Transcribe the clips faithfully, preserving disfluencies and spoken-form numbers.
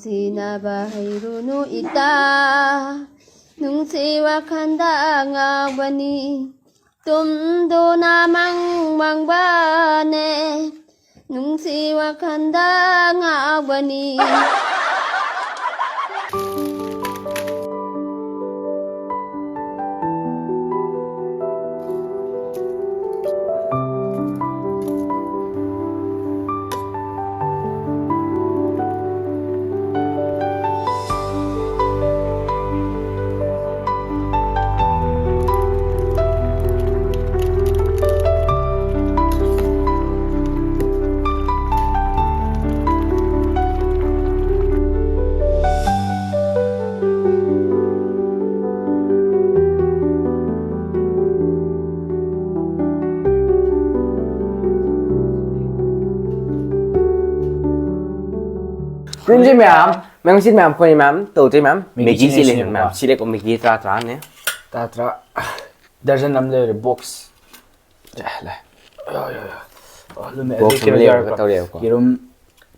ꯁꯤꯅꯕ ꯍꯩꯔꯨꯅꯨ ꯏꯇꯥ, ꯅꯨꯡꯁꯤ ꯋꯥꯈꯜꯗ ꯉꯥꯎꯕꯅꯤ, ꯇꯨꯝꯗꯨꯅ ꯃꯪ ꯃꯪꯕꯅꯦ, ꯅꯨꯡꯁꯤ ꯋꯥꯈꯜꯗ ꯉꯥꯎꯕꯅꯤ꯫ ꯄꯨꯟꯁꯤ ꯃꯌꯥꯝ, ꯃꯌꯥꯝ ꯁꯤ ꯃꯌꯥꯝ ꯐꯣꯟ ꯃꯌꯥꯝ ꯇꯧꯗꯣꯏ ꯃꯌꯥꯝ꯫ ꯃꯦꯒꯤ ꯃꯦꯒꯤ ꯆꯦꯜꯂꯦ ꯆꯦꯜꯂꯦ ꯃꯌꯥꯝ꯫ ꯃꯌꯥꯝ꯫ ꯁꯤꯗ ꯃꯦꯒꯤ ꯇꯔꯥ ꯇꯔꯥꯅꯦ꯫ ꯇꯔꯥ ꯇꯔꯥ꯫ ꯗꯔꯖꯟ ꯑꯃ ꯂꯩꯔꯦ, ꯕꯣꯛꯁ꯫ ꯂꯩ꯫ ꯑꯣ, ꯂꯨꯝꯃꯦ꯫ ꯕꯣꯛꯁ ꯑꯗꯨ ꯑꯃ ꯀꯩꯅꯣ ꯂꯩꯔꯒ ꯌꯥꯎꯔꯛꯄ꯫ ꯇꯧꯔꯦꯕꯀꯣ꯫ ꯌꯦꯔꯨꯝ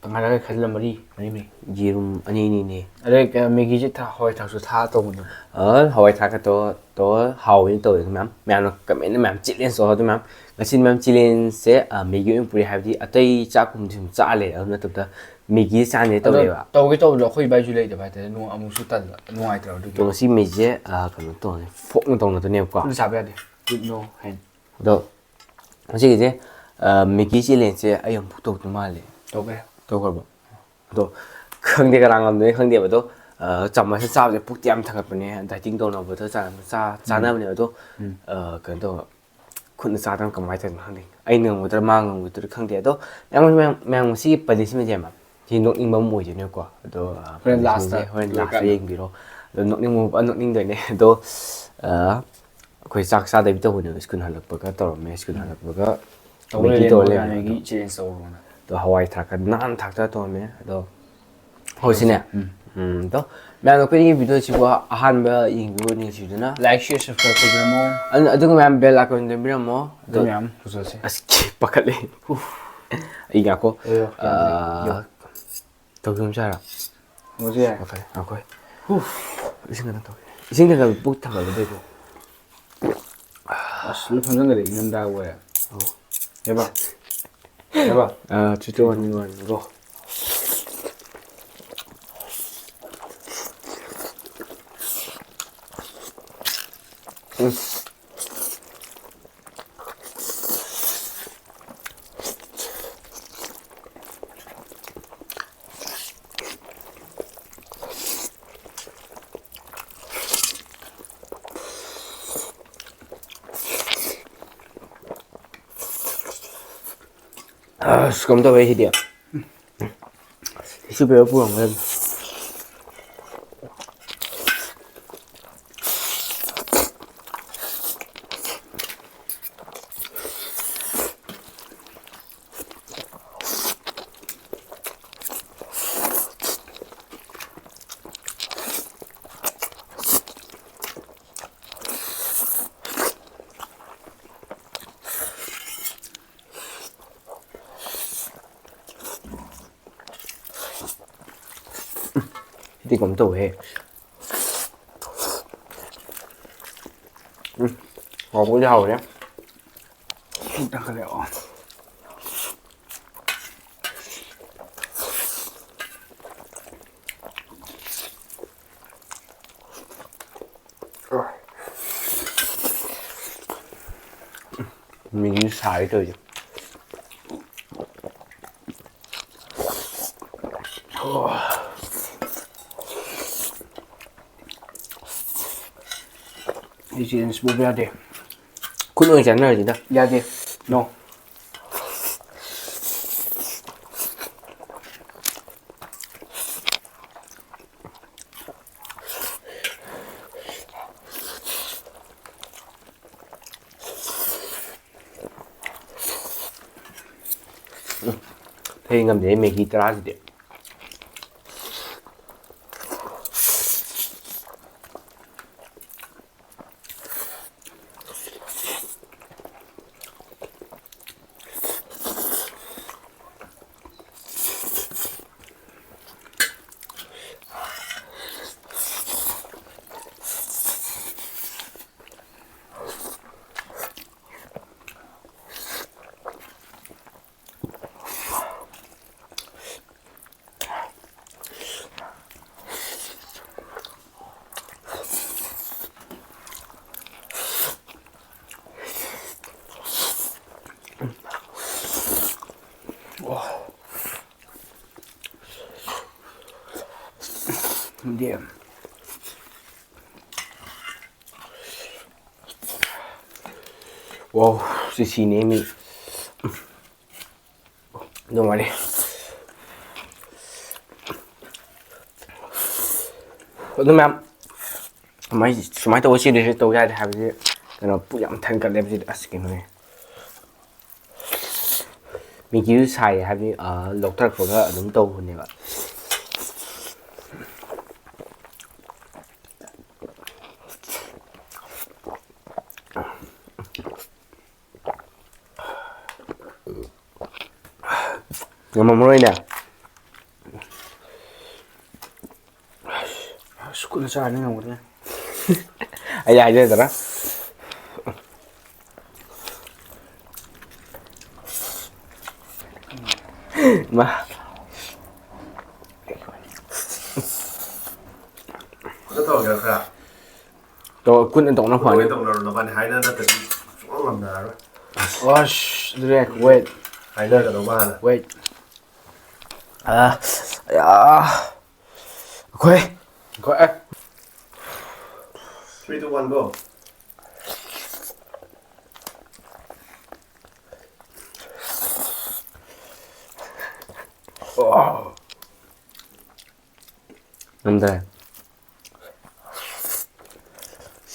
ꯇꯪꯈꯥꯏ ꯇꯪꯈꯥꯏ ꯈꯥꯏꯖꯤꯜꯂ ꯃꯔꯤ, ꯃꯔꯤ, ꯃꯔꯤ꯫ ꯌꯦꯔꯨꯝ ꯑꯅꯤ, ꯑꯅꯤꯅꯦ꯫ ꯑꯗꯩ ꯀꯩꯅꯣ, ꯃꯦꯒꯤꯁꯦ ꯊꯥ-, ꯍꯋꯥꯏ ꯊ꯭ꯔꯥꯛꯁꯨ ꯊꯥꯛꯑ ꯇꯧꯕꯅꯦ꯫ ꯑ, ꯍꯋꯥꯏ ꯊ꯭ꯔꯥꯛꯀ ꯇꯧꯔ, ꯇꯧꯔ ꯍꯥꯎꯋꯦꯅ ꯇꯧꯋꯦ ꯃꯌꯥꯝ꯫ ꯃꯌꯥꯝꯅ ꯀꯃꯦꯟꯗ ꯃꯌꯥꯝ ꯆꯦꯂꯦꯟꯖ ꯇꯧꯔ ꯑꯗꯨ ꯃꯌꯥꯝ꯫ ꯉꯁꯤ ꯃꯌꯥꯝ ꯆꯦꯂꯦꯟꯖꯁꯦ, ꯑ, ꯃꯦꯒꯤ ꯑꯣꯏꯅ ꯄꯨꯔꯦ, ꯍꯥꯏꯕꯗꯤ ꯑꯇꯩ ꯆꯥꯛꯀꯨꯝꯕꯗꯤ ꯁꯨꯝ ꯆꯥ ꯂꯩꯔꯦ꯫ ꯑꯗꯨ ꯅꯠꯇꯕꯗ ꯃꯦꯒꯤ ꯆꯥꯅꯦ ꯑꯗꯣ ꯇꯧꯋꯦꯕ꯫ ꯇꯧꯒꯦ ꯇꯧꯕꯗꯣ ꯑꯩꯈꯣꯏ ꯏꯕꯥꯏꯁꯨ ꯂꯩꯇꯕ ꯍꯥꯏꯇꯥꯔꯦ꯫ ꯅꯣꯡ ꯑꯃꯨꯛꯁꯨ ꯇꯜꯂ, ꯅꯨꯡꯉꯥꯏꯇ꯭ꯔꯕ ꯑꯗꯨꯒꯤ꯫ ꯑꯗꯣ ꯉꯁꯤ ꯃꯦꯒꯤꯁꯦ, ꯑ, ꯀꯩꯅꯣ ꯇꯧꯔꯅꯤ, ꯐꯣꯛꯅ ꯇꯧꯅꯗꯣꯏꯅꯦꯕꯀꯣ꯫ ꯈꯨꯠꯅ ꯆꯥꯕ ꯌꯥꯗꯦ꯫ With no hand꯫ ꯑꯗꯣ ꯉꯁꯤꯒꯤꯁꯦ, ꯑ, ꯃꯦꯒꯤ ꯆꯦꯂꯦꯟꯖꯁꯦ ꯑꯩ ꯑꯃꯨꯛ ꯇꯧꯗꯧ ꯃꯥꯜꯂꯦ꯫ ꯇꯧꯕ ꯌꯥꯏ꯫ ꯇꯧꯈ꯭ꯔꯕꯣ? ꯑꯗꯣ ꯈꯪꯗꯦ ꯀꯅꯥ ꯉꯝꯗꯣꯏꯅꯣ ꯈꯪꯗꯦꯕ꯫ ꯑꯗꯣ, ꯑ, ꯆꯥꯃꯁꯅ ꯆꯥꯕꯁꯦ ꯄꯨꯛꯇꯤ ꯌꯥꯝ ꯊꯥꯒꯠꯄꯅꯦ꯫ Dieting ꯇꯧꯅꯕꯗ ꯆꯥ-, ꯆꯥ-, ꯎꯝ꯫ ꯆꯥꯅꯕꯅꯦꯕ꯫ ꯑꯗꯣ, ꯎꯝ꯫ ꯑ, ꯀꯩꯅꯣ ꯇꯧꯕ, ꯈꯨꯠꯅ ꯆꯥꯗꯅ ꯀꯃꯥꯏꯅ ꯇꯧꯔꯤꯅꯣ ꯈꯪꯗꯦ꯫ ꯑꯩ ꯉꯝꯒꯗ꯭ꯔꯥ ꯃꯥ ꯉꯝꯒꯗ꯭ꯔꯥ ꯈꯪꯗꯦ꯫ ꯑꯗꯣ ꯃꯌꯥꯝ, ꯃꯌꯥꯝ, ꯃꯌꯥꯝ ꯉꯁꯤꯒꯤ punishment ꯁꯦ ꯁꯤ ꯅꯣꯛꯅꯤꯡꯕ ꯑꯃ ꯑꯣꯏꯗꯣꯏꯅꯦꯀꯣ꯫ ꯑꯗꯣ, ꯑ, ꯍꯣꯔꯦꯟ punishment ꯁꯦ last ꯍꯣꯔꯦꯟ last ꯂꯣꯏꯔꯀꯥꯟꯗ ꯌꯦꯡꯕꯤꯔꯣ꯫ ꯑꯗꯣ ꯅꯣꯛꯅꯤꯡꯕ, ꯑ, ꯅꯣꯛꯅꯤꯡꯗꯣꯏꯅꯦ꯫ ꯑꯗꯣ, ꯑ, ꯑꯩꯈꯣꯏ ꯆꯥꯛ ꯆꯥꯗꯕꯤ ꯇꯧꯕꯅꯦꯕ꯫ ꯁ꯭ꯀꯨꯜ ꯍꯜꯂꯛꯄꯒ ꯇꯧꯔꯝꯃꯦ꯫ ꯁ꯭ꯀꯨꯜ ꯎꯝ꯫ ꯍꯜꯂꯛꯄꯒ ꯇꯧ ꯃꯦꯒꯤ ꯂꯩꯔꯦ, ꯇꯧꯔ ꯃꯣꯏ ꯂꯩꯔꯝꯃꯦ꯫ ꯃꯦꯒꯤ ꯑꯗꯣ challenge ꯇꯧꯔꯣꯅ꯫ ꯑꯗꯣ ꯍꯋꯥꯏ ꯊ꯭ꯔꯥꯛꯀ ꯅꯥꯟꯅ ꯊꯥꯛꯇ ꯇꯧꯔꯝꯃꯦ꯫ ꯑꯗꯣ ꯍꯣꯏ, ꯁꯤꯅꯦ꯫ ꯎꯝ꯫ ꯎꯝ, ꯑꯗꯣ ꯃꯌꯥꯝꯅ ꯑꯩꯈꯣꯏꯒꯤ video ꯁꯤꯕꯨ ꯑꯍꯥꯟꯕ ꯌꯦꯡꯕꯤꯕ ꯅꯤꯡꯁꯤꯡꯗꯨꯅ like, share, subscribe ꯇꯧꯕꯤꯔꯝꯃꯣ꯫ ꯑꯗꯨ-, ꯑꯗꯨꯒ ꯃꯌꯥꯝ bell icon ꯅꯝꯕꯤꯔꯝꯃꯣ꯫ ꯑꯗꯨ ꯑꯗꯣ ꯃꯌꯥꯝ ꯄꯨꯖꯁꯦ꯫ ꯑꯁ, ꯄꯥꯈꯠꯂꯦ꯫ ꯎꯐ꯫ ꯑꯩ ꯉꯥꯏꯈꯣ꯫ ꯑꯗꯣ ꯑꯥ, ꯌꯣ꯫ ꯇꯧꯖꯨꯝ ꯆꯥꯔꯣ꯫ ꯍꯧꯖꯤꯛ ꯌꯥꯏ꯫ ꯉꯥꯏꯈꯣ, ꯉꯥꯏꯈꯣ꯫ ꯏꯁꯤꯡ ꯀꯩꯅꯣ ꯇꯧꯋꯦ꯫ ꯏꯁꯤꯡ ꯀꯩꯅꯣ ꯄꯨꯛ ꯊꯟꯒꯠꯂꯗꯣꯏꯕꯣ꯫ ꯑꯁ, ꯂꯣꯏ ꯐꯝꯖꯟꯒ꯭ꯔꯗꯤ ꯏꯪꯊꯝꯊꯥ ꯑꯣꯏꯔꯦ꯫ ꯑꯧ꯫ ꯍꯦꯕꯥ꯫ ꯍꯦꯕꯥ꯫ ꯑꯥ, three, two, one, one, go꯫ ꯎꯝ꯫ ꯑꯁ, ꯀꯩꯅꯣ ꯇꯧꯋꯦ ꯁꯤꯗꯤ꯫ Tissue paper ꯄꯨꯔꯝꯒꯗꯕꯅꯤ꯫ ꯁꯤꯗꯤ ꯀꯩꯅꯣꯝ ꯇꯧꯋꯦꯍꯦ꯫ ꯎꯝ, ꯍꯥꯎꯕꯨꯗꯤ ꯍꯥꯎꯔꯦ꯫ ꯄꯨꯛ ꯊꯟꯒꯠꯂꯦ꯫ ꯑꯣ꯫ ꯃꯦꯒꯤ ꯁꯥꯔꯤ ꯇꯧꯔꯤꯁꯦ꯫ ꯑꯩ ꯆꯦꯂꯦꯟꯖ ꯄꯨꯕ ꯌꯥꯗꯦ꯫ ꯈꯨꯠ ꯑꯣꯏꯅ ꯆꯥꯟꯅꯔꯁꯤꯗ꯫ ꯌꯥꯗꯦ꯫ No꯫ ꯎꯝ, ꯊꯩ ꯉꯝꯗꯦ ꯃꯦꯒꯤ ꯇꯔꯥꯁꯤꯗꯤ꯫ ꯌꯦꯟꯗꯦꯝ꯫ ꯋꯥꯎ, ꯁꯤ ꯁꯤꯅꯦ ꯃꯤ꯫ ꯑꯗꯨ ꯃꯥꯅꯤ꯫ ꯑꯗꯨ ꯃꯌꯥꯝ ꯁꯨꯃꯥꯏ-, ꯁꯨꯃꯥꯏꯅ ꯇꯧꯕ ꯁꯤꯗꯁꯨ ꯇꯧ ꯌꯥꯗꯦ ꯍꯥꯏꯕꯗꯤ ꯀꯩꯅꯣ ꯄꯨꯛ ꯌꯥꯝ ꯊꯟꯒꯠꯂꯦꯕ ꯁꯤꯗꯤ꯫ ꯑꯁ ꯀꯩꯅꯣꯅꯦ꯫ ꯃꯤꯒꯤꯁꯨ ꯁꯥꯏ ꯍꯥꯏꯕꯗꯤ, ꯑ, ꯂꯧꯊꯔꯛꯄꯒ ꯑꯗꯨꯝ ꯇꯧꯕꯅꯦꯕ꯫ ꯉꯝꯃꯝꯃꯔꯣꯏꯅꯦ꯫ ꯑꯁ, ꯈꯨꯠꯅ ꯆꯥꯔꯗꯤ ꯉꯝꯒꯅꯤ꯫ ꯑꯩ ꯍꯥꯏꯖꯗ꯭ꯔꯥ? ꯃꯥ꯫ ꯈꯨꯠꯅ ꯇꯧꯔꯒꯦꯔꯥ ꯈꯔ? ꯇꯧ-, ꯈꯨꯠꯅ ꯇꯧꯅ ꯈꯨꯠꯅ ꯐꯅꯤ꯫ ꯑꯣꯏꯅ ꯇꯧꯅꯔꯣ, ꯅꯕꯥꯅꯤ ꯍꯥꯏꯅ ꯅꯠꯇ꯭ꯔꯗꯤ ꯁꯨꯡꯉꯝ ꯉꯝꯅꯔꯔꯣꯏ꯫ ꯑꯁ, ꯑꯗꯨꯗꯤ wait꯫ ꯍꯥꯏꯅꯒꯗꯧꯕ ꯍꯥꯟꯅ꯫ Wait꯫ ꯑꯥ, ꯑꯌꯥ꯫ ꯑꯩꯈꯣꯏ꯫ ꯑꯩꯈꯣꯏ, ꯑꯦ꯫ Three, two, one, go. ꯉꯝꯗ꯭ꯔꯦ꯫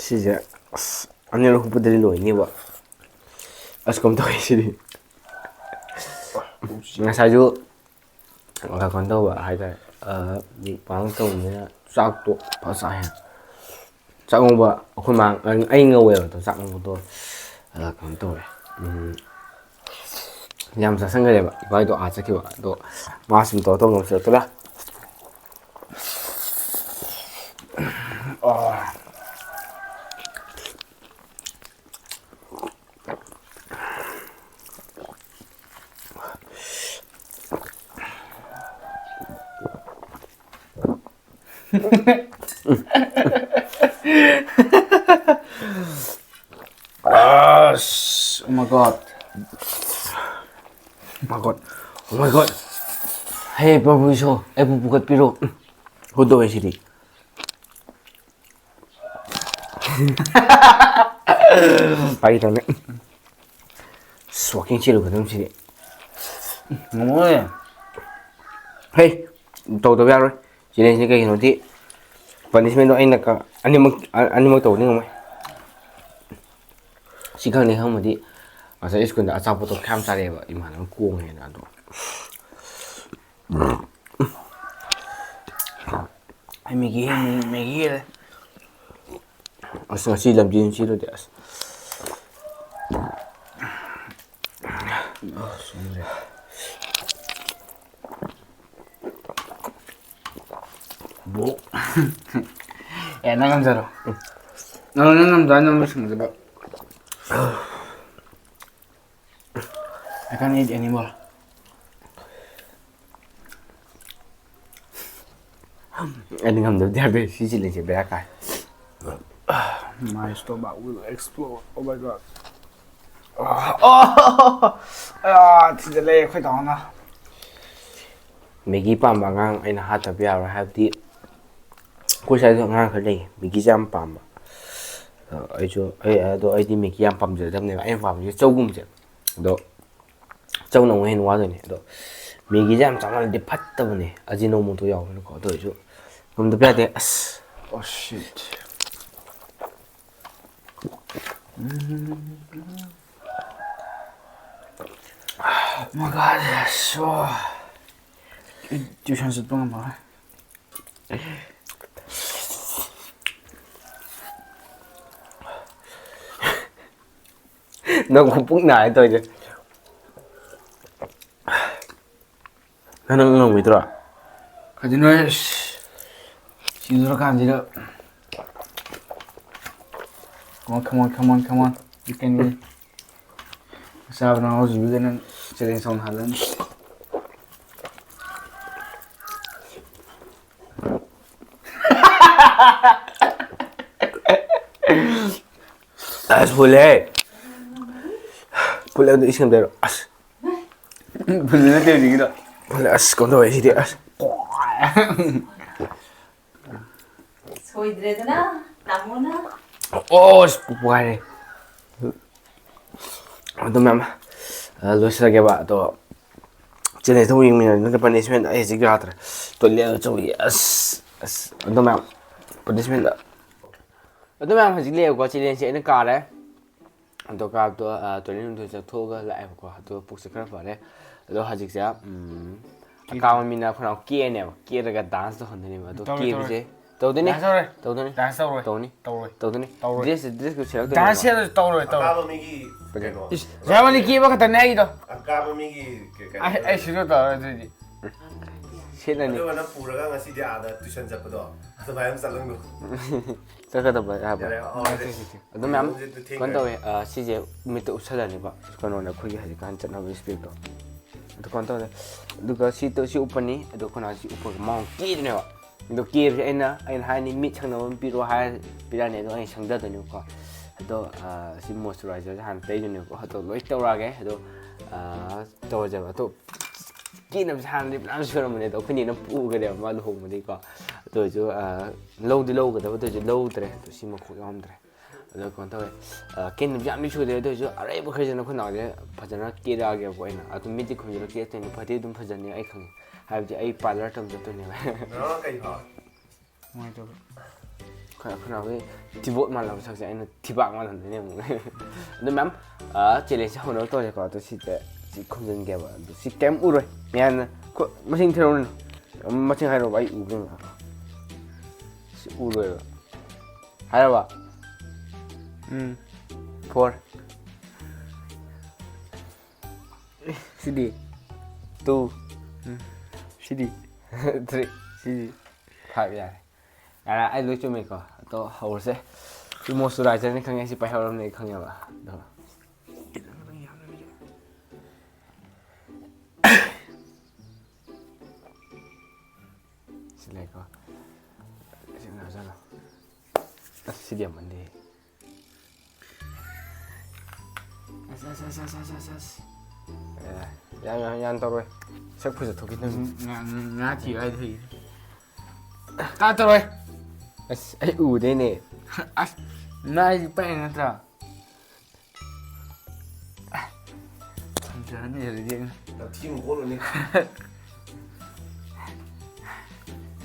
ꯁꯤꯁꯦ ꯑꯁ ꯑꯅꯤꯔꯛ ꯍꯨꯛꯄꯗꯗꯤ ꯂꯣꯏꯅꯤꯕ꯫ ꯑꯁ ꯀꯝ ꯇꯧꯋꯤ ꯁꯤꯗꯤ꯫ ꯉꯁꯥꯏꯁꯨ ꯀꯩꯅꯣ ꯇꯧꯕ ꯍꯥꯏꯇꯥꯔꯦ, ꯃꯨꯛꯕꯥꯡ ꯇꯧꯕꯅꯤꯅ ꯆꯥꯛꯇꯣ ꯐꯖꯅ ꯆꯥꯏ꯫ ꯆꯥꯛ ꯉꯧꯕ ꯑꯩꯈꯣꯏ ꯃꯥ, ꯑꯩ ꯉꯧꯋꯦꯕ ꯑꯗꯣ ꯆꯥꯛ ꯉꯧꯕꯗꯣ, ꯑ, ꯀꯩꯅꯣ ꯇꯧꯋꯦ꯫ ꯎꯝ, ꯌꯥꯝ ꯆꯥꯁꯟꯈ꯭ꯔꯦꯕ ꯏꯕꯥꯏꯗꯣ ꯑꯥ ꯆꯠꯈꯤꯕ꯫ ꯑꯗꯣ ꯃꯥ ꯁꯨꯝ ꯇꯧꯔ ꯇꯧꯔ ꯉꯧꯁꯜꯂꯛꯇꯣꯏꯔꯥ? ꯑꯥ꯫ ꯑꯁ, oh my God. Oh my God. Oh my God. ꯍꯦ ꯄ꯭ꯔꯚꯨ ꯏꯁꯣꯔ, ꯑꯩꯕꯨ ꯄꯨꯈꯠꯄꯤꯔꯣ꯫ ꯎꯝ꯫ ꯐꯨꯠꯇꯣꯛꯑꯦ ꯁꯤꯗꯤ꯫ ꯐꯥꯒꯤ ꯇꯧꯅꯦ꯫ ꯑꯁ, walking ꯆꯦꯜꯂꯨꯒꯗꯕꯅꯤ ꯁꯤꯗꯤ꯫ ꯉꯝꯃꯣꯏ꯫ ꯍꯩ, ꯇꯧꯗꯕ ꯌꯥꯔꯣꯏ꯫ Challengeꯅꯤ ꯀꯩꯒꯤꯅꯣꯗꯤ punishmentꯗꯣ ꯑꯩꯅ ꯀ-, ꯑꯅꯤꯃꯛ, ꯑ-, ꯑꯅꯤꯃꯛ ꯇꯧꯕꯗꯤ ꯉꯝꯃꯣꯏ꯫ ꯁꯤ ꯈꯪꯅꯤ ꯈꯪꯕꯗꯤ ꯉꯁꯥꯏ ꯁ꯭ꯀꯨꯜꯗ ꯑꯆꯥꯄꯣꯠꯇꯣ ꯈꯌꯥꯝ ꯆꯥꯔꯛꯑꯦꯕ ꯏꯃꯥꯟꯅꯕ ꯀꯣꯡꯉꯦꯅ ꯑꯗꯣ꯫ ꯑꯩ ꯃꯦꯒꯤ ꯍꯦꯟꯅ ꯃꯦꯒꯤ ꯍꯦꯜꯂꯦ꯫ ꯑꯁ ꯉꯁꯤ ꯂꯝꯖꯦꯟ ꯆꯦꯜꯂꯨꯗꯦ ꯑꯁ꯫ ꯕꯣ꯫ ꯑꯦ, ꯅꯪ ꯉꯝꯖꯔꯣ꯫ ꯅꯪ, ꯅꯪ ꯉꯝꯖꯔꯣ, ꯅꯪ ꯂꯣꯏꯁꯤꯟꯒꯗꯕ꯫ I can't eat anymore. ꯑꯩꯗꯤ ꯉꯝꯗꯕꯗꯤ ꯌꯥꯗꯦ, ꯁꯤ ꯆꯤꯜꯂꯤꯁꯦ ꯕꯦꯔꯥ ꯀꯥꯏ꯫ My stomach will explode. Oh my God. ꯑꯣ! ꯑꯌꯥ, ꯊꯤꯖꯤꯜꯂꯦ ꯑꯩꯈꯣꯏ ꯗꯥꯎꯅ꯫ ꯃꯦꯒꯤ ꯄꯥꯝꯕ ꯑꯉꯥꯡ ꯑꯩꯅ ꯍꯥꯠꯇꯕ ꯌꯥꯔꯣꯏ, ꯍꯥꯏꯕꯗꯤ ꯑꯩꯈꯣꯏ ꯁ꯭ꯋꯥꯏꯗꯁꯨ ꯑꯉꯥꯡ ꯈꯔ ꯂꯩ ꯃꯦꯒꯤꯁꯦ ꯌꯥꯝ ꯄꯥꯝꯕ꯫ ꯑ, ꯑꯩꯁꯨ, ꯑꯩ, ꯑꯗꯣ ꯑꯩꯗꯤ ꯃꯦꯒꯤ ꯌꯥꯝ ꯄꯥꯝꯖꯗꯕꯅꯦꯕ, ꯑꯩꯅ ꯄꯥꯝꯕꯁꯦ ꯆꯧꯒꯨꯝꯕꯁꯦ꯫ ꯑꯗꯣ ꯆꯧꯅ ꯑꯃꯨꯛ ꯍꯦꯟꯅ ꯋꯥꯗꯣꯏꯅꯦ꯫ ꯑꯗꯣ ꯃꯦꯒꯤꯁꯦ ꯌꯥꯝ ꯆꯥꯃꯜꯂꯗꯤ ꯐꯠꯇꯕꯅꯦ, ꯑꯖꯤꯅꯣꯃꯣꯇꯣ ꯌꯥꯎꯕꯅꯤꯅꯀꯣ꯫ ꯑꯗꯨ ꯑꯣꯏꯔꯁꯨ ꯉꯝꯗꯕ ꯌꯥꯗꯦ꯫ ꯑꯁ꯫ Oh shit. Oh my God, so. ꯑꯩ tuition ꯆꯠꯄ ꯉꯝꯃꯔꯣꯏ꯫ ꯅꯪ ꯈꯨꯄꯨꯛ ꯅꯥꯏ ꯇꯧꯔꯤꯁꯦ꯫ ꯅꯪ ꯉꯝꯈꯤꯗ꯭ꯔꯣ? ꯀꯩꯗꯧꯅꯣ, ꯑꯁ, ꯁꯤꯗꯣꯔꯀꯥꯟꯁꯤꯗ꯫ Come on, come on, come on, come on. You can win. ꯆꯥꯕ ꯅꯪ ꯍꯧꯖꯤꯛꯀꯤꯗ ꯅꯪ challenge ꯇꯧꯅ ꯍꯥꯜꯂꯅꯤ꯫ ꯑꯁ, ꯐꯨꯜꯂꯦ꯫ ꯐꯨꯜꯂꯦ, ꯑꯗꯨ ꯏꯁꯤꯡ ꯑꯝꯇ ꯍꯥꯏꯔꯛꯑꯣ꯫ ꯑꯁ꯫ ꯐꯨꯜꯂꯦ ꯅꯠꯇꯦ ꯍꯧꯖꯤꯛꯀꯤꯗꯣ꯫ ꯐꯨꯜꯂꯦ, ꯑꯁ, ꯀꯩꯅꯣ ꯇꯧꯋꯦ ꯁꯤꯗꯤ, ꯑꯁ꯫ ꯑꯣꯏꯗ꯭ꯔꯦꯗꯅ ꯇꯥꯃꯣꯅ꯫ ꯑꯣ ꯑꯁ ꯄꯨꯛ ꯄꯨꯈꯥꯏꯔꯦ꯫ ꯑꯗꯨ ꯃꯌꯥꯝ ꯑ, ꯂꯣꯏꯁꯤꯜꯂꯒꯦꯕ꯫ ꯑꯗꯣ ꯆꯦꯂꯦꯟꯖꯇ ꯑꯃꯨꯛ ꯌꯦꯡꯃꯤꯟꯅꯔꯦ꯫ ꯅꯠꯇ꯭ꯔ ꯄꯅꯤꯁꯃꯦꯟ ꯑꯩ ꯍꯧꯖꯤꯛ ꯌꯥꯗ꯭ꯔꯦ꯫ ꯇꯣꯏꯂꯦꯠ ꯑꯆꯧꯕ ꯑꯁ ꯑꯁ ꯑꯗꯨ ꯃꯌꯥꯝ ꯄꯅꯤꯁꯃꯦꯟꯗ ꯑꯗꯨ ꯃꯌꯥꯝ ꯍꯧꯖꯤꯛ ꯂꯩꯌꯦꯕꯀꯣ꯫ ꯆꯦꯂꯦꯟꯖꯁꯦ ꯑꯩꯅ ꯀꯥꯔꯦ꯫ ꯑꯗꯣ ꯀꯥꯕꯗꯣ ꯑ, ꯇꯣꯏꯂꯦꯠ ꯅꯨꯡꯗꯣ ꯆꯠꯊꯣꯛꯑꯒ ꯂꯥꯛꯑꯦꯕꯀꯣ꯫ ꯑꯗꯣ ꯄꯨꯛꯁꯦ ꯈꯔ ꯐꯔꯦ꯫ ꯑꯗꯣ ꯍꯧꯖꯤꯛꯁꯦ ꯎꯝ, ꯑꯀꯥꯕ ꯃꯤꯅ ꯑꯩꯈꯣꯏꯅ ꯀꯦꯔꯅꯦꯕ꯫ ꯀꯦꯔꯒ ꯗꯥꯟꯁ ꯇꯧꯍꯟꯗꯣꯏꯅꯦꯕ꯫ ꯑꯗꯣ ꯇꯧꯔꯣꯏ, ꯀꯦꯕꯁꯦ ꯇꯧꯔꯣꯏ꯫ ꯇꯧꯗꯣꯏꯅꯦ꯫ ꯗꯥꯟꯁ ꯇꯧꯔꯣꯏ꯫ ꯇꯧꯗꯣꯏꯅꯦ꯫ ꯗꯥꯟꯁ ꯇꯧꯔꯣꯏ꯫ ꯇꯧꯗꯣꯏꯅꯦ꯫ ꯇꯧꯔꯣꯏ꯫ ꯇꯧꯗꯣꯏꯅꯦ꯫ ꯗ꯭ꯔꯦꯁ ꯗ꯭ꯔꯦꯁ ꯁꯦꯂꯦꯛ ꯇꯧꯔꯣꯏ꯫ ꯇꯧꯔꯣꯏ꯫ ꯑꯀꯥꯕ ꯃꯤꯒꯤ ꯀꯩꯅꯣ꯫ ꯏꯁ, ꯖꯔꯃꯅꯤ ꯀꯦꯕ ꯈꯛꯇꯅꯦ ꯑꯩꯗꯣ꯫ ꯑꯀꯥꯕ ꯃꯤꯒꯤ ꯀꯩ- ꯀꯩꯅꯣ ꯑꯩ ꯑꯩ ꯁꯤꯁꯨ ꯇꯧꯔꯣꯏ ꯑꯗꯨꯗꯤ꯫ ꯁꯦꯠꯂꯅꯤ꯫ ꯑꯗꯨꯒ ꯅꯪ ꯄꯨꯔꯒ ꯉꯁꯤꯗꯤ ꯑꯥꯗ ꯇꯨꯏꯁꯟ ꯆꯠꯄꯗꯣ ꯑꯗꯨꯃꯥꯏꯅ ꯑꯃ ꯆꯠꯂꯝꯗꯣ꯫ ꯆꯠꯀꯗꯕ ꯍꯥꯏꯕ꯫ ꯌꯥꯔꯦ, ꯑꯣ, ꯌꯥꯔꯦ꯫ ꯑꯗꯨ ꯃꯌꯥꯝ ꯅꯪꯁꯦ ꯑꯗꯨ ꯊꯦꯡꯈ꯭ꯔꯦ꯫ ꯀꯩꯅꯣ ꯇꯧꯋꯦ꯫ ꯑ, ꯁꯤꯁꯦ ꯃꯤꯠꯇ ꯎꯞꯁꯜꯂꯅꯤꯕ꯫ ꯀꯩꯅꯣꯅꯦ ꯑꯩꯈꯣꯏꯒꯤ ꯍꯧꯖꯤꯛꯀꯥꯟ ꯆꯠꯅꯕ ꯏꯁꯄꯦꯛꯇꯣ꯫ ꯑꯗꯨ ꯀꯩꯅꯣ ꯇꯧꯔꯦ꯫ ꯑꯗꯨꯒ ꯁꯤ ꯇꯧ-, ꯁꯤ ꯎꯞꯄꯅꯤ꯫ ꯑꯗꯨ ꯑꯩꯈꯣꯏꯅ ꯁꯤ ꯎꯞꯄꯒ ꯃꯥꯎ ꯀꯦꯗꯣꯏꯅꯦꯕ꯫ ꯑꯗꯣ ꯀꯦꯕꯁꯦ ꯑꯩꯅ ꯑꯩꯅ ꯍꯥꯏꯅꯤ ꯃꯤꯠ ꯁꯪꯅꯕ ꯑꯃ ꯄꯤꯔꯛꯑꯣ ꯍꯥꯏꯔ ꯄꯤꯔꯛꯑꯅꯤ꯫ ꯑꯗꯣ ꯑꯩꯅ ꯁꯪꯖꯗꯣꯏꯅꯦꯕꯀꯣ꯫ ꯑꯗꯣ ꯑ, ꯁꯤ ꯃꯣꯏꯆꯔꯥꯏꯖꯔꯁꯦ ꯍꯥꯟꯅ ꯇꯩꯗꯣꯏꯅꯦꯕꯀꯣ꯫ ꯑꯗꯣ ꯂꯣꯏ ꯇꯧꯔꯛꯑꯒꯦ꯫ ꯑꯗꯣ ꯑ, ꯇꯧꯔꯁꯦꯕ꯫ ꯑꯗꯣ ꯀꯦꯅꯕꯁꯦ ꯍꯥꯟꯅꯗꯤ ꯐꯅꯌꯥꯝ ꯁꯨꯔꯝꯕꯅꯦ꯫ ꯑꯗꯣ ꯑꯩꯈꯣꯏ ꯅꯦꯅ ꯄꯨꯈ꯭ꯔꯦꯕ ꯃꯥ ꯂꯨꯍꯣꯡꯕꯗꯒꯤꯀꯣ꯫ ꯑꯗꯨ ꯑꯣꯏꯔꯁꯨ ꯑ, ꯂꯧꯗꯤ ꯂꯧꯒꯗꯕ, ꯑꯗꯨ ꯑꯣꯏꯔꯁꯨ ꯂꯧꯗ꯭ꯔꯦ꯫ ꯑꯗꯣ ꯁꯤ ꯃꯈꯣꯛ ꯌꯥꯎꯔꯝꯗ꯭ꯔꯦ꯫ ꯑꯗꯣ ꯀꯩꯅꯣ ꯇꯧꯋꯦ꯫ ꯑ, ꯀꯦꯅꯕꯁꯦ ꯌꯥꯝꯗꯤ ꯁꯨꯗꯦ꯫ ꯑꯗꯨ ꯑꯣꯏꯔꯁꯨ ꯑꯔꯩꯕ ꯈꯔꯁꯤꯅ ꯑꯩꯈꯣꯏ ꯅꯥꯎꯁꯦ ꯐꯖꯅ ꯀꯦꯔꯛꯑꯒꯦꯕꯀꯣ ꯑꯩꯅ꯫ ꯑꯗꯨ ꯃꯤꯠꯇꯤ ꯈꯨꯝꯖꯤꯜꯂ ꯀꯦꯔꯛꯇꯣꯏꯅꯦ꯫ ꯐꯗꯤ ꯑꯗꯨꯝ ꯐꯖꯅꯤ ꯑꯩ ꯈꯪꯉꯦ꯫ ꯍꯥꯏꯕꯗꯤ ꯑꯩ ꯄꯥꯔꯂꯔ ꯇꯝ ꯆꯠꯇꯣꯏꯅꯦꯕ꯫ ꯅꯪ ꯀꯩ ꯐꯥꯎ? ꯀꯃꯥꯏꯅ ꯇꯧꯕ? ꯑꯩꯈꯣꯏ ꯑꯩꯈꯣꯏ ꯅꯥꯎꯒꯤ ꯊꯤꯕꯣꯠ ꯃꯥꯜꯂꯕ ꯁꯛꯁꯦ ꯑꯩꯅ ꯊꯤꯕꯥꯛ ꯃꯥꯜꯍꯟꯗꯣꯏꯅꯦ ꯑꯃꯨꯛ꯫ ꯑꯗꯨ ꯃꯌꯥꯝ, ꯑ, ꯆꯦꯂꯦꯟꯖꯁꯦ ꯍꯧꯅꯕ ꯇꯧꯔꯁꯦꯀꯣ꯫ ꯑꯗꯨ ꯁꯤꯗ ꯁꯤ ꯈꯨꯝꯖꯤꯟꯒꯦꯕ꯫ ꯑꯗꯨ ꯁꯤ ꯀꯩꯝ ꯎꯔꯣꯏ꯫ ꯃꯌꯥꯝꯅ ꯈꯨ-, ꯃꯁꯤꯡ ꯊꯤꯔꯛꯎꯅꯦ꯫ ꯃꯁꯤꯡ ꯍꯥꯏꯔꯛꯑꯣꯕ ꯑꯩ ꯎꯒꯦ꯫ ꯁꯤ ꯎꯔꯣꯏꯕ꯫ ꯍꯥꯏꯔꯕ? ꯎꯝ꯫ Four꯫ ꯁꯤꯗꯤ? Two꯫ ꯎꯝ꯫ ꯁꯤꯗꯤ? Three꯫ ꯁꯤꯗꯤ? Five ꯌꯥꯔꯦ꯫ ꯌꯥꯔꯦ, ꯑꯩ ꯂꯣꯏ ꯆꯨꯝꯃꯦꯀꯣ꯫ ꯑꯗꯣ ꯍꯧꯔꯁꯦ꯫ ꯁꯤ ꯃꯣꯏꯆꯔꯥꯏꯖꯔꯅꯤ ꯈꯪꯉꯦ, ꯁꯤ ꯄꯥꯏꯍꯧꯔꯕꯅꯤ ꯑꯩ ꯈꯪꯉꯦꯕ꯫ ꯑꯗꯣ ꯁꯤ ꯂꯩꯀꯣ꯫ ꯁꯤ ꯉꯥꯏꯖꯜꯂꯣ꯫ ꯑꯁ, ꯁꯤꯗꯤ ꯌꯥꯝꯃꯟꯗꯦ꯫ ꯑꯁ, ꯑꯁ, ꯑꯁ, ꯑꯁ, ꯑꯁ, ꯑꯁ꯫ ꯑꯦ, ꯌꯥꯝ, ꯌꯥꯝ, ꯌꯥꯝ ꯇꯧꯔꯣꯏ꯫ ꯁꯛ ꯐꯖꯊꯣꯛꯈꯤꯗꯕꯅꯤ꯫ ꯉꯥ, ꯉꯥ, ꯉꯥ ꯊꯤꯌꯨ ꯍꯥꯏꯗꯤ ꯍꯩ꯫ ꯀꯥ ꯇꯧꯔꯣꯏ꯫ ꯑꯁ, ꯑꯩ ꯎꯗꯦꯅꯦ꯫ ꯑꯁ, ꯅꯥꯏꯁꯤ ꯄꯛꯏ ꯅꯠꯇ꯭ꯔꯥ? ꯊꯝꯖꯔꯅꯤ ꯑꯗꯨꯗꯤ ꯑꯩꯅ꯫ ꯅꯝꯊꯤ ꯑꯃꯨꯛ ꯈꯣꯠꯂꯨꯅꯤ꯫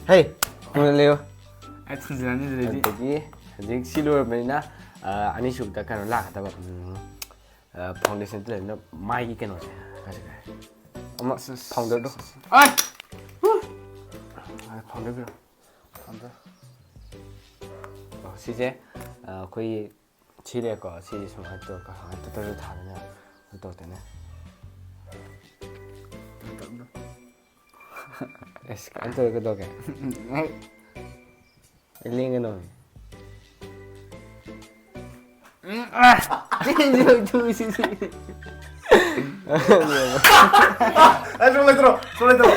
ꯍꯩ, ꯊꯨꯅ ꯂꯩꯌꯨ꯫ ꯑꯩ ꯊꯝꯖꯔꯅꯤ ꯑꯗꯨꯗꯩꯗꯤ꯫ ꯑꯗꯒꯤ ꯍꯧꯖꯤꯛ ꯁꯤ ꯂꯣꯏꯔꯕꯅꯤꯅ, ꯑ, ꯑꯅꯤꯁꯨꯕꯗ ꯀꯩꯅꯣ ꯂꯥꯛꯀꯗꯕ, ꯎꯝ, ꯑ, foundation ꯇꯩꯅꯕ ꯃꯥꯏꯒꯤ ꯀꯩꯅꯣꯁꯦ꯫ ꯀꯥꯏ ꯆꯠꯈ꯭ꯔꯦ? ꯑꯃ ꯑꯁ, ꯑꯁ, founderꯗꯣ꯫ ꯑꯁ, ꯑꯁ꯫ ꯑꯥꯏ! ꯍꯨ! ꯑ, founder ꯄꯤꯔꯣ꯫ Founder꯫ ꯑꯣ, ꯁꯤꯁꯦ, ꯑ, ꯑꯩꯈꯣꯏꯒꯤ ꯁꯤ ꯂꯩꯔꯦꯀꯣ, ꯁꯤꯁꯦ ꯁꯨꯃꯥꯏꯅ ꯇꯧꯔꯒ, ꯁꯨꯃꯥꯏꯅ ꯇꯧꯔꯒ ꯊꯥꯗꯣꯏꯅꯦ, ꯑꯗꯨ ꯇꯧꯗꯣꯏꯅꯦ꯫ ꯑꯦꯁ, ꯀꯃꯥꯏꯅ ꯇꯧꯔꯒ ꯀꯩꯗꯧꯒꯦ? ꯑꯩ ꯂꯦꯡꯒꯅꯣ꯫ ꯎꯝ, ꯑ, ꯆꯤꯟꯁꯤ ꯂꯣꯏ ꯊꯨꯏꯁꯤꯗꯤ꯫ ꯑꯦ, ꯁꯣꯝ ꯂꯩꯇ꯭ꯔꯣ? ꯁꯣꯝ ꯂꯩꯇ꯭ꯔꯣ?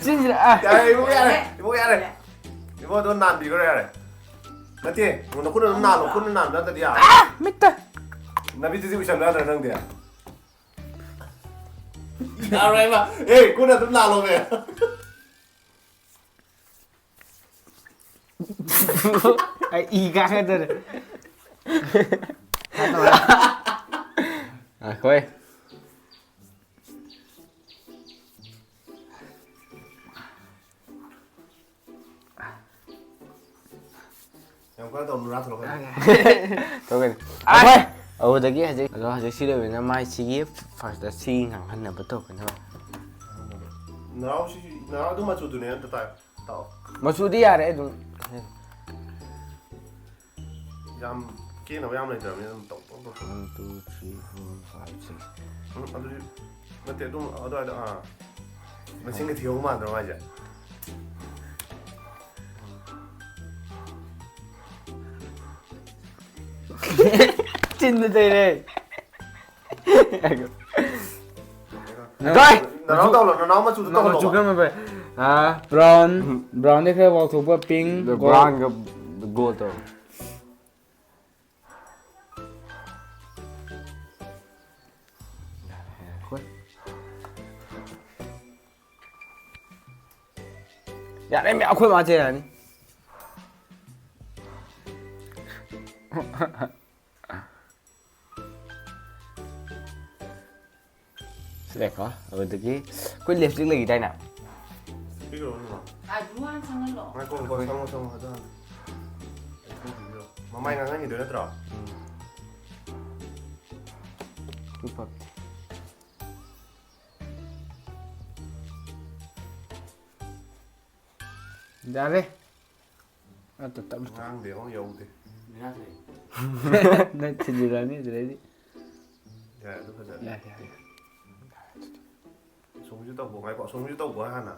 ꯆꯤꯟꯁꯤꯗ, ꯑ꯫ ꯌꯥꯔꯦ, ꯏꯕꯨꯡ ꯌꯥꯔꯦ, ꯏꯕꯨꯡ ꯌꯥꯔꯦ꯫ ꯏꯕꯨꯡ ꯑꯗꯨꯝ ꯅꯥꯟꯕꯤꯈ꯭ꯔꯣ ꯌꯥꯔꯦ꯫ ꯅꯠꯇꯦ, ꯅꯈꯨꯠꯅ ꯑꯗꯨꯝ ꯅꯥꯜꯂꯣ, ꯈꯨꯠꯅ ꯅꯥꯟꯕ ꯅꯠꯇ꯭ꯔꯗꯤ ꯌꯥꯔꯣꯏ꯫ ꯑ, ꯃꯤꯠꯇ꯫ ꯅꯃꯤꯠꯇꯨꯗꯤ ꯎꯏꯁꯟꯕ ꯌꯥꯗ꯭ꯔꯥ ꯅꯪꯗꯤ? ꯌꯥꯔꯣꯏꯕ꯫ ꯑꯦ, ꯈꯨꯠꯅ ꯑꯗꯨꯝ ꯅꯥꯜꯂꯣꯃꯦ꯫ ꯑꯩ ꯏ ꯀꯥꯔꯛꯀꯗꯧꯔꯦ꯫ ꯉꯥꯏꯈꯣꯍꯦ꯫ ꯌꯥꯝ ꯀꯟꯅ ꯇꯧꯅꯨ, ꯅꯥ ꯊꯣꯛꯂꯛꯀꯅꯤ꯫ ꯇꯧꯒꯅꯤ꯫ ꯑꯥꯏ! ꯑꯩꯈꯣꯏ ꯑꯗꯨꯗꯒꯤ ꯍꯧꯖꯤꯛ, ꯑꯗꯣ ꯍꯧꯖꯤꯛ ꯁꯤ ꯂꯣꯏꯕꯅꯤꯅ ꯃꯥꯏꯁꯤꯒꯤ first ꯁꯤ ꯉꯥꯡꯍꯟꯅꯕ ꯇꯧꯒꯅꯦꯕ꯫ ꯅꯅꯥꯎꯁꯤ, ꯅꯅꯥꯎ ꯑꯗꯨ ꯃꯆꯨꯗꯨꯅꯦ ꯑꯝꯇ ꯇꯥꯏ-, ꯇꯥꯛꯑꯣ꯫ ꯃꯆꯨꯗꯤ ꯌꯥꯔꯦ ꯑꯗꯨꯝ꯫ ꯌꯥꯝ ꯀꯦꯅꯕ ꯌꯥꯝ ꯂꯩꯇ꯭ꯔꯕꯅꯤꯅ ꯑꯗꯨꯝ ꯇꯧ, ꯇꯧ, ꯇꯧ꯫ One, two, three, four, five, six꯫ ꯎꯝ, ꯑꯗꯨꯗꯤ ꯅꯠꯇꯦ, ꯑꯗꯨꯝ ꯑꯗꯨꯋꯥꯏꯗ, ꯑꯥ꯫ ꯃꯁꯤꯡꯒ ꯊꯤꯍꯧ ꯃꯥꯟꯗ꯭ꯔꯣ ꯍꯥꯏꯁꯦ? ꯆꯤꯟꯗ ꯇꯩꯔꯦ꯫ ꯅꯪ ꯀꯥꯏ! ꯅꯅꯥꯎ ꯇꯧꯍꯜꯂꯣ, ꯅꯅꯥꯎ ꯃꯆꯨꯗꯣ ꯃꯆꯨ ꯇꯧꯍꯜꯂꯣꯕ꯫ ꯀꯔꯝꯕ ꯐꯩ? ꯑꯥ, brown, brown ꯗꯩ ꯈꯔ ꯋꯥꯎꯊꯣꯛꯄ, pink, gold꯫ Brown ꯒ gold ꯇꯧ꯫ ꯌꯥꯔꯦ ꯃꯤ, ꯑꯩꯈꯣꯏ ꯃꯥ ꯆꯩꯔꯛꯑꯅꯤ꯫ ꯁꯤꯗꯀꯣ ꯑꯗꯨꯗꯒꯤ ꯑꯩꯈꯣꯏ ꯂꯤꯞꯁꯇꯤꯛ ꯂꯩꯈꯤꯗꯥꯏꯅꯦ? ꯄꯤꯈ꯭ꯔꯣ ꯅꯪ꯫ ꯉꯥꯏꯈꯣ, ꯉꯥꯏꯈꯣ, ꯁꯪꯉꯣ, ꯁꯪꯉꯣ, ꯑꯗꯨ ꯍꯥꯟꯅ꯫ ꯃꯃꯥꯏ ꯉꯥꯡꯍꯟꯈꯤꯗꯣꯏ ꯅꯠꯇ꯭ꯔꯣ? ꯎꯝ꯫ ꯇꯨ ꯄꯞꯇꯤ꯫ ꯌꯥꯔꯦ꯫ ꯑꯗꯨ ꯇꯞꯅ ꯇꯞꯅ꯫ ꯉꯥꯡꯗꯦ, ꯑꯃꯨꯛ ꯌꯧꯗꯦ꯫ ꯅꯪ ꯊꯤꯟꯖꯤꯜꯂꯅꯤ ꯑꯗꯨꯗꯩꯗꯤ꯫ ꯌꯥꯔꯦ, ꯑꯗꯨ ꯐꯖꯔꯦ꯫ ꯌꯥꯔꯦ, ꯌꯥꯔꯦ, ꯌꯥꯔꯦ꯫ ꯑꯁꯣꯝꯒꯤꯁꯨ ꯇꯧꯕ, ꯉꯥꯏꯈꯣ, ꯑꯁꯣꯝꯒꯤꯁꯨ ꯇꯧꯕ ꯍꯥꯟꯅ꯫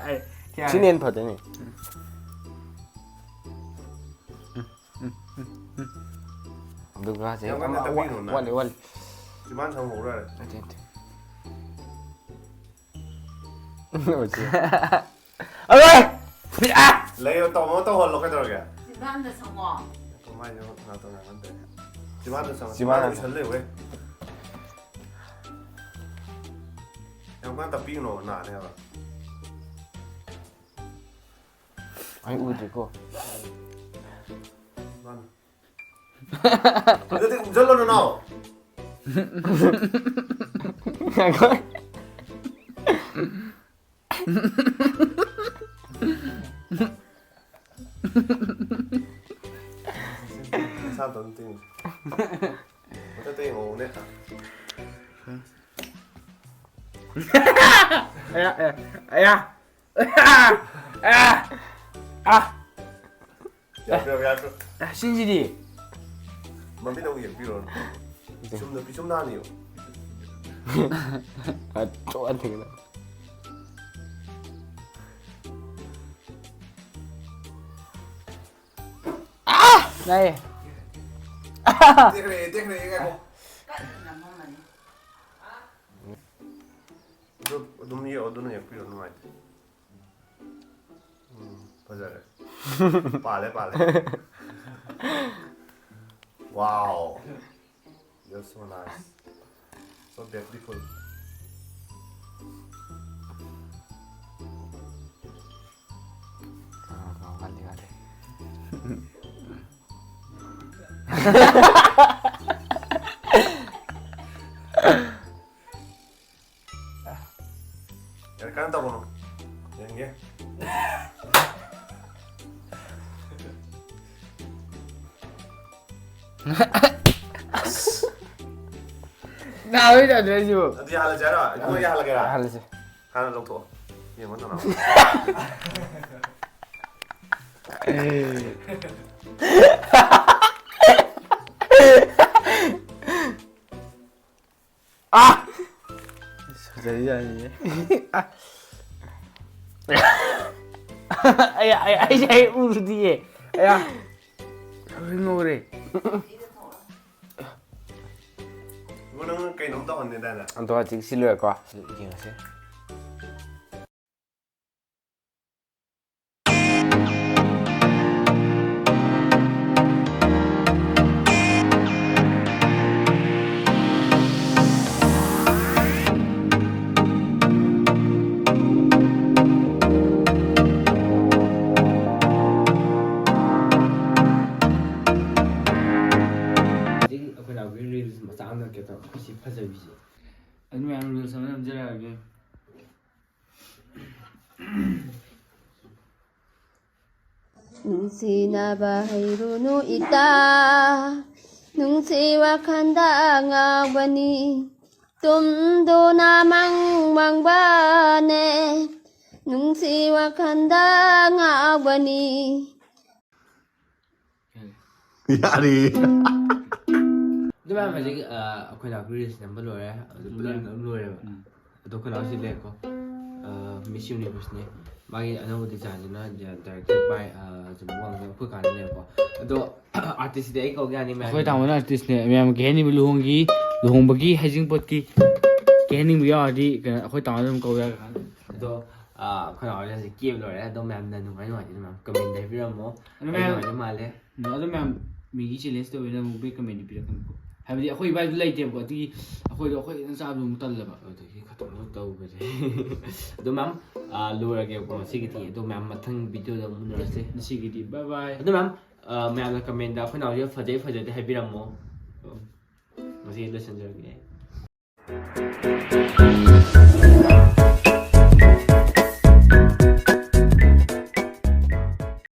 ꯑꯩ, ꯌꯥꯔꯦ꯫ ꯁꯤꯅ ꯍꯦꯟꯅ ꯐꯗꯣꯏꯅꯦ꯫ ꯑꯗꯨꯒ ꯁꯦ ꯌꯥꯝ ꯀꯟꯅ ꯑꯃ ꯇꯞꯄꯤꯅꯣ ꯅꯪ꯫ ꯋꯥꯠꯂꯤ, ꯋꯥꯠꯂꯤ꯫ ꯆꯤꯝꯕꯥꯟ ꯁꯥꯡ ꯍꯧꯔ ꯌꯥꯔꯦ꯫ ꯅꯠꯇꯦ, ꯅꯠꯇꯦ꯫ ꯑꯣꯏꯁꯦ꯫ ꯑꯔꯣꯏ! ꯑꯥ! ꯂꯩꯌꯣ, ꯇꯧꯅꯣ ꯇꯧꯍꯜꯂꯣ, ꯀꯩꯗꯧꯔꯒꯦ? ꯆꯤꯝꯕꯥꯟꯗ ꯁꯪꯉꯣ꯫ ꯀꯃꯥꯏꯅ ꯉꯥꯛꯇ ꯉꯥꯡꯍꯟꯗꯦ? ꯆꯤꯝꯕꯥꯟꯗ ꯁꯪꯉꯣ꯫ ꯆꯤꯝꯕꯥꯟꯗ ꯆꯤꯝꯕꯥꯟꯗ ꯁꯪꯉꯣ꯫ ꯎꯏꯁꯜ ꯂꯩꯌꯣꯍꯦ꯫ ꯌꯥꯝ ꯀꯟꯅ ꯇꯞꯄꯤꯒꯅꯣ, ꯅꯥꯅꯦꯕ꯫ ꯑꯩ ꯎꯗ꯭ꯔꯤꯀꯣ꯫ ꯆꯤꯝꯕꯥꯟ꯫ ꯑꯗꯨꯗꯤ ꯎꯝꯖꯜꯂꯣ ꯅꯅꯥꯎ꯫ ꯉꯥꯏꯈꯣ꯫ ꯅꯁꯥꯗꯣ ꯑꯗꯨꯝ ꯇꯤꯡꯉꯨ꯫ ꯃꯊꯛꯇ ꯌꯦꯡꯍꯧꯕꯅꯦ꯫ ꯑꯌꯥ, ꯑꯌꯥ, ꯑꯌꯥ꯫ ꯑꯌꯥ! ꯑꯌꯥ! ꯑꯥ! ꯌꯥꯗ꯭ꯔꯣ, ꯌꯥꯗ꯭ꯔꯣ? ꯑꯦ, ꯁꯤꯁꯤꯗꯤ꯫ ꯃꯃꯤꯠ ꯑꯃꯨꯛ ꯌꯦꯡꯕꯤꯔꯣ꯫ ꯄꯤꯁꯨꯝꯗꯣ, ꯄꯤꯁꯨꯝ ꯅꯥꯅꯤꯌꯣ꯫ ꯑ, ꯆꯣꯛꯍꯟ ꯊꯦꯡꯅ꯫ ꯑꯥ! ꯅꯥꯏꯌꯦ꯫ ꯇꯦꯛꯈ꯭ꯔꯦ, ꯇꯦꯛꯈ꯭ꯔꯦ, ꯉꯥꯏꯈꯣ꯫ ꯑꯗꯨ ꯑꯗꯨꯝ ꯌꯦꯛꯑꯣ, ꯑꯗꯨꯅ ꯌꯦꯛꯄꯤꯔꯣ, ꯅꯨꯡꯉꯥꯏꯇꯦ꯫ ꯎꯝ, ꯐꯖꯔꯦ꯫ ꯄꯥꯜꯂꯦ, ꯄꯥꯜꯂꯦ꯫ Wow. You're so nice. So beautiful. ꯌꯥꯔꯦ, ꯀꯔꯝ ꯇꯧꯕꯅꯣ? ꯌꯦꯡꯒꯦ꯫ ꯅꯥꯕꯩ ꯇꯥꯏꯞꯇ ꯑꯩꯁꯤꯕꯨ꯫ ꯑꯗꯨ ꯌꯥꯍꯜꯂꯁꯦ ꯍꯥꯏꯔꯣ? ꯏꯕꯨꯡꯉꯣ ꯌꯥꯍꯜꯂꯒꯦꯔꯥ? ꯌꯥꯍꯜꯂꯁꯦ꯫ ꯍꯥꯟꯅ ꯂꯧꯊꯣꯛꯑꯣ꯫ ꯌꯦꯡꯉꯣ ꯅꯅꯥꯎ꯫ ꯑꯥ! ꯐꯖꯔꯤꯖꯥꯠꯅꯤꯅꯦ꯫ ꯑꯩ, ꯑꯩ, ꯑꯩꯁꯦ ꯑꯩ ꯎꯔꯨꯗꯤꯌꯦ꯫ ꯑꯌꯥ! ꯂꯣꯏ ꯉꯧꯔꯦ꯫ ꯏꯕꯨꯡꯉꯣ, ꯅꯪ ꯀꯩꯅꯣꯝ ꯇꯧꯍꯟꯅꯤꯗꯥꯏꯅꯦ? ꯑꯗꯣ ꯍꯧꯖꯤꯛ ꯁꯤ ꯂꯣꯏꯔꯦꯀꯣ꯫ ꯌꯦꯡꯉꯁꯤ꯫ ꯍꯧꯖꯤꯛ ꯑꯩꯈꯣꯏ ꯅꯥꯎꯒꯤ reels ꯃꯆꯥ ꯑꯃ ꯅꯝꯒꯦ ꯇꯧꯔꯣ꯫ ꯑꯁꯤ ꯐꯖꯕꯤꯁꯦ꯫ ꯑꯗꯨ ꯃꯌꯥꯝ reels ꯑꯃ ꯅꯝꯖꯔꯛꯑꯒꯦ꯫ ꯅꯨꯡꯁꯤꯅꯕ ꯍꯩꯔꯨꯅꯨ ꯏꯇꯥ, ꯅꯨꯡꯁꯤ ꯋꯥꯈꯜꯗ ꯉꯥꯎꯕꯅꯤ, ꯇꯨꯝꯗꯨꯅ ꯃꯪ ꯃꯪꯕꯅꯦ, ꯅꯨꯡꯁꯤ ꯋꯥꯈꯜꯗ ꯉꯥꯎꯕꯅꯤ꯫ ꯌꯥꯔꯦ꯫ ꯑꯗꯨ ꯃꯌꯥꯝ ꯍꯧꯖꯤꯛ, ꯑ, ꯑꯩꯈꯣꯏꯅ reels ꯅꯝꯕ ꯂꯣꯏꯔꯦ, ꯑꯗꯨ ꯄꯨꯂꯞ ꯑꯗꯨꯝ ꯂꯣꯏꯔꯦꯕ꯫ ꯎꯝ꯫ ꯑꯗꯣ ꯑꯩꯈꯣꯏ ꯅꯥꯎꯁꯤ ꯂꯩꯔꯦꯀꯣ꯫ ꯑ, Miss Universe ꯅꯦ꯫ ꯃꯥꯒꯤ ꯑꯅꯧꯕ design ꯗꯨꯅ directed by, ꯑ, ꯖꯨꯝꯕꯣ ꯋꯥꯡꯖꯝ, ꯑꯩꯈꯣꯏ ꯀꯥꯟꯗ ꯂꯩꯔꯦꯀꯣ꯫ ꯑꯗꯣ artist ꯁꯤꯗꯤ ꯑꯩ ꯀꯧꯒꯦ ꯌꯥꯅꯤ, ꯃꯌꯥꯝ꯫ ꯑꯩꯈꯣꯏ ꯇꯥꯃꯣꯅ artist ꯅꯦ꯫ ꯃꯌꯥꯝ ꯀꯩ ꯍꯥꯏꯅꯤꯡꯕ ꯂꯨꯍꯣꯡꯒꯤ, ꯂꯨꯍꯣꯡꯕꯒꯤ ꯍꯩꯖꯤꯡꯄꯣꯠꯀꯤ ꯀꯩ ꯍꯥꯏꯅꯤꯡꯕ ꯌꯥꯎꯔꯗꯤ ꯀꯩꯅꯣ ꯑꯩꯈꯣꯏ ꯇꯥꯃꯣꯗ ꯑꯗꯨꯝ ꯀꯧ ꯌꯥꯔꯦ꯫ ꯑꯗꯣ, ꯑ, ꯑꯩꯈꯣꯏ ꯅꯥꯎꯁꯤ ꯀꯦꯕ ꯂꯣꯏꯔꯦ꯫ ꯑꯗꯣ ꯃꯌꯥꯝꯅ ꯅꯨꯡꯉꯥꯏ ꯅꯨꯡꯉꯥꯏꯇꯦ ꯑꯗꯨ ꯃꯌꯥꯝ comment ꯗ ꯍꯥꯏꯕꯤꯔꯝꯃꯣ꯫ ꯑꯗꯣ ꯑꯩ ꯃꯌꯥꯝ ꯅꯨꯡꯉꯥꯏꯗꯧ ꯃꯥꯜꯂꯦ꯫ ꯎꯝ, ꯑꯗꯣ ꯃꯌꯥꯝ Maggi challenge ꯇꯧꯋꯦꯅ ꯑꯃꯨꯛ bad comment ꯗꯤ ꯄꯤꯔꯛꯀꯅꯨꯀꯣ꯫ ꯍꯥꯏꯕꯗꯤ ꯑꯩꯈꯣꯏ ꯏꯕꯥꯏꯗꯨ ꯂꯩꯇꯦꯕꯀꯣ, ꯑꯗꯨꯒꯤ ꯑꯩꯈꯣꯏꯗꯣ ꯑꯩꯈꯣꯏ ꯈꯛꯇꯪ ꯆꯥꯕꯗꯣ ꯑꯃꯨꯛ ꯇꯜꯂꯕ꯫ ꯑꯗꯨꯗꯒꯤ ꯈꯇꯪ ꯇꯧꯈ꯭ꯔꯦ꯫ ꯑꯗꯣ ꯃꯌꯥꯝ, ꯑ, ꯂꯣꯏꯔꯒꯦꯀꯣ ꯉꯁꯤꯒꯤꯗꯤ꯫ ꯑꯗꯣ ꯃꯌꯥꯝ ꯃꯊꯪ video ꯗ ꯑꯃꯨꯛ ꯎꯅꯔꯁꯦ꯫ ꯉꯁꯤꯒꯤꯗꯤ bye bye꯫ ꯑꯗꯣ ꯃꯌꯥꯝ, ꯑ, ꯃꯌꯥꯝꯅ ꯀꯃꯦꯟꯗ ꯑꯩꯈꯣꯏ ꯅꯥꯎꯁꯦ ꯐꯖꯩ ꯐꯖꯗꯦ ꯍꯥꯏꯕꯤꯔꯝꯃꯣ꯫ ꯎꯝ, ꯉꯁꯤ ꯂꯣꯏꯁꯤꯟꯖꯔꯒꯦ꯫